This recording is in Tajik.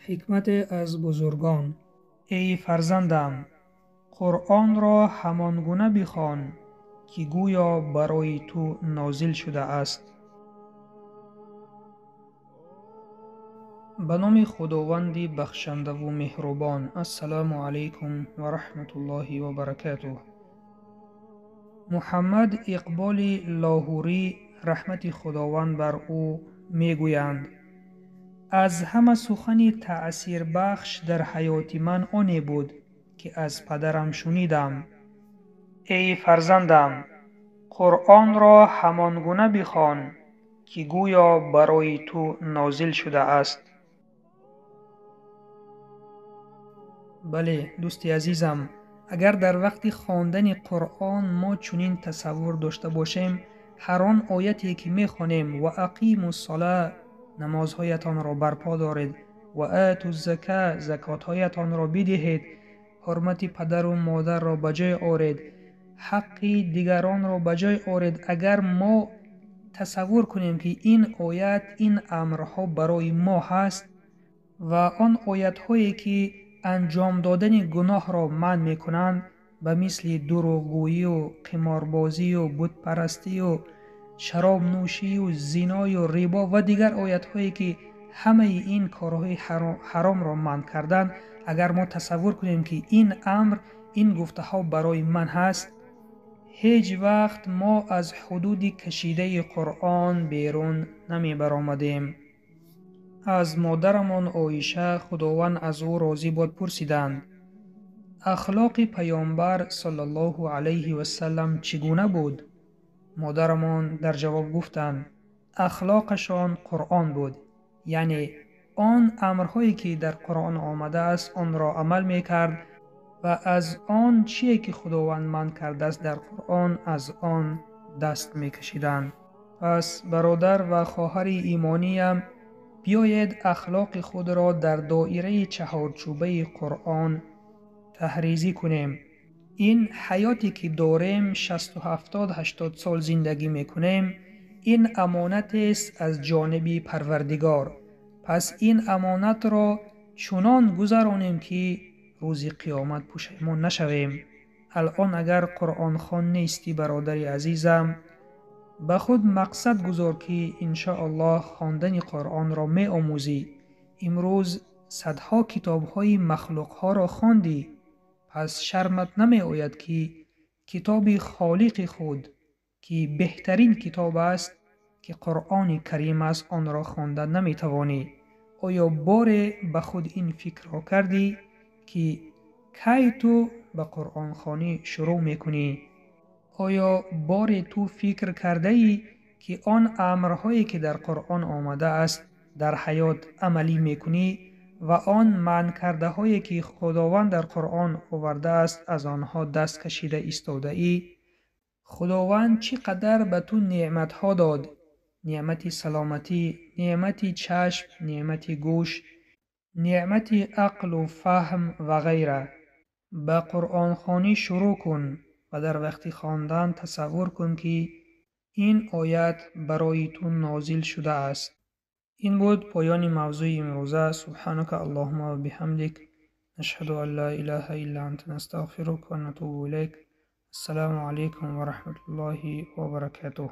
Ҳикмате аз бузургон. Эй фарзандам, Қуръонро ҳамон гуна бихон, ки гӯё барои ту нозил шудааст. Ба номи Худованди бахшандаву меҳрубон. Ассалому алайкум ва раҳматуллоҳи ва баракатуҳ. Муҳаммад Иқболи Лоҳурӣ, раҳмати Худованд бар ӯ, мегӯянд: аз ҳама сухани таъсирбахш дар ҳаёти ман оне буд, ки аз падарам шунидам. Эй фарзандам, Қуръонро ҳамон гуна бихон, ки гӯё барои ту нозил шудааст. Бале, дӯсти азизам, агар дар вақти хондани Қуръон мо чунин тасаввур дошта бошем, ҳар он ояте ки мехонем ва ақиму ссала, намозҳоятонро барпо доред, ва ату ззака, закотҳоятонро бидиҳед, ҳурмати падару модарро ба ҷой оред, ҳаққи дигаронро ба ҷой оред. Агар мо тасаввур кунем, ки ин оят, ин амрҳо барои мо ҳаст ва он оятҳое ки анҷом додани гуноҳро манъ мекунанд, ба мисли дурӯғгӯию қиморбозию бутпарастию шаробнӯшию зиною рибо ва дигар оятҳое ки ҳамаи ин корҳои ҳаромро манъ карданд, агар мо тасаввур кунем, ки ин амр, ин гуфтаҳо барои ман ҳаст, ҳеҷ вақт мо аз ҳудуди кашидаи Қуръон берун намебаромадем. Аз модарамон Оиша, Худованд аз ӯ розӣ бод, пурсиданд: ахлоқи Паёмбар саллаллоҳу алайҳи васаллам чӣ гуна буд? Модарамон дар ҷавоб гуфтанд: ахлоқашон Қуръон буд, яъне он амрҳое ки дар Қуръон омадааст, онро амал мекард ва аз он чие ки Худованд манъ кардааст дар Қуръон, аз он даст мекашиданд. Пас бародар ва хоҳари имониям, биёед ахлоқи худро дар доираи чаҳорчӯбаи Қуръон таҳризӣ кунем. Ин ҳаёте ки дорем, шасту ҳафтод, ҳаштод сол зиндагӣ мекунем, ин амонатест аз ҷониби Парвардигор. Пас ин амонатро чунон гузаронем, ки рӯзи қиёмат пушаймон нашавем. Алон агар қуръонхон нестӣ, бародари азизам, ба худ мақсад гузор, ки иншоаллоҳ хондани Қуръонро меомӯзӣ. Имрӯз садҳо китобҳои махлуқҳоро хондӣ, пас шармат намеояд, ки китоби Холиқи худ, ки беҳтарин китоб аст, ки Қуръони Карим аст, онро хонда наметавонӣ. Оё боре ба худ ин фикрро кардӣ, ки кай ту ба қуръонхонӣ шурӯъ мекунӣ? Оё боре ту фикр кардаӣ, ки он амрҳое ки дар Қуръон омадааст дар ҳаёт амалӣ мекунӣ ва он манъ кардаҳое ки Худованд дар Қуръон овардааст аз онҳо даст кашида истодаӣ? Худованд чӣ қадар ба ту неъматҳо дод: неъмати саломатӣ, неъмати чашм, неъмати гӯш, неъмати ақлу фаҳм ва ғайра. Ба қуръонхонӣ шурӯъ кун ва дар вақти хондан тасаввур кун, ки ин оят барои ту нозил шудааст. Ин буд поёни мавзӯи имрӯза. Субҳанака Аллоҳумма ва биҳамдик, нашҳаду ан ла илаҳа илла анта, настағфирук ва натубу илайк. Ассалому алайкум ва раҳматуллоҳи ва баракатуҳ.